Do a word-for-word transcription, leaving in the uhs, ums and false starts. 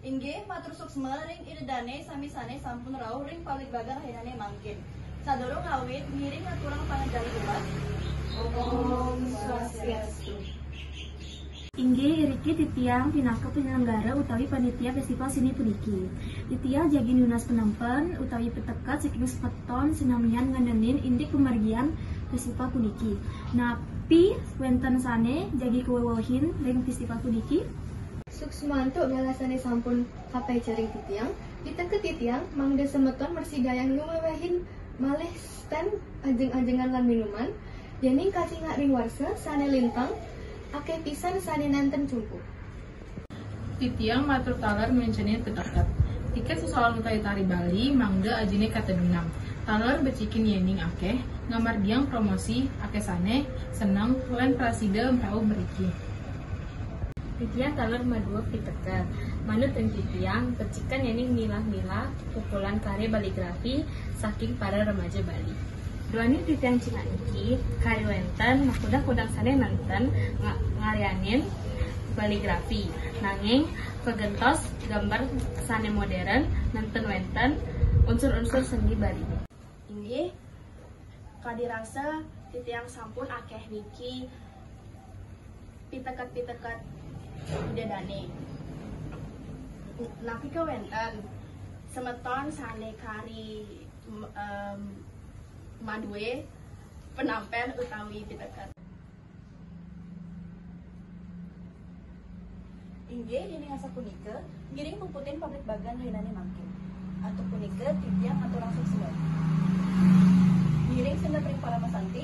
Inggih, matur suksma ring Ida Dane sami sane sampun rauh ring pabligbagan rahinane mangkin. Sadurung ngawit, ngiring ngaturang panganjali umat. Om Swastiastu. Inggih, iriki titiang pinaka penyelenggara utawi panitia festival seni puniki. Titiang jagi nunas penempen utawi piteket saking semeton sinamian ngenenin indik pamargian festival puniki. Napi wenten sane jagi kawewehin ring festival puniki? Suksma antuk galah sane sampun kapaica ring titiang, piteket titiang mangda semeton mrasidayang ngawewehin malih stand ajeng-ajengan lan minuman, yening kacingak ring warsa sane lintang, akeh pisan sane nenten cumpu. Titiang matur taler ngencenin piteket. Tiket sesolan utawi tari Bali mangda ajine katedunang. Taler becikin yening akeh, ngamargiang promosi, akeh sane seneng lan prasida rauh mriki. Titiang taler madue piteket. Manut ring titiang, becikan yening milah-milah kumpulan karya baligrafi saking para remaja Bali. Duaning titiang cingak niki, kari wenten makudang-kudang sane nenten nga-, ngaryanin baligrafi, nanging kagentos gambar sane modern, nenten wenten unsur-unsur seni Bali. Inggih, kadi rasa titiang sampun akeh niki piteket-piteket Ida Dane. Napi kawenten semeton sane kari, em, madue penampen utawi piteket? Inggih, yening asapunika, ngiring puputin pabligbagan rahinane mangkin. Antuk punika, titiang ngaturang suksma. Ngiring sineb ring paramasanti,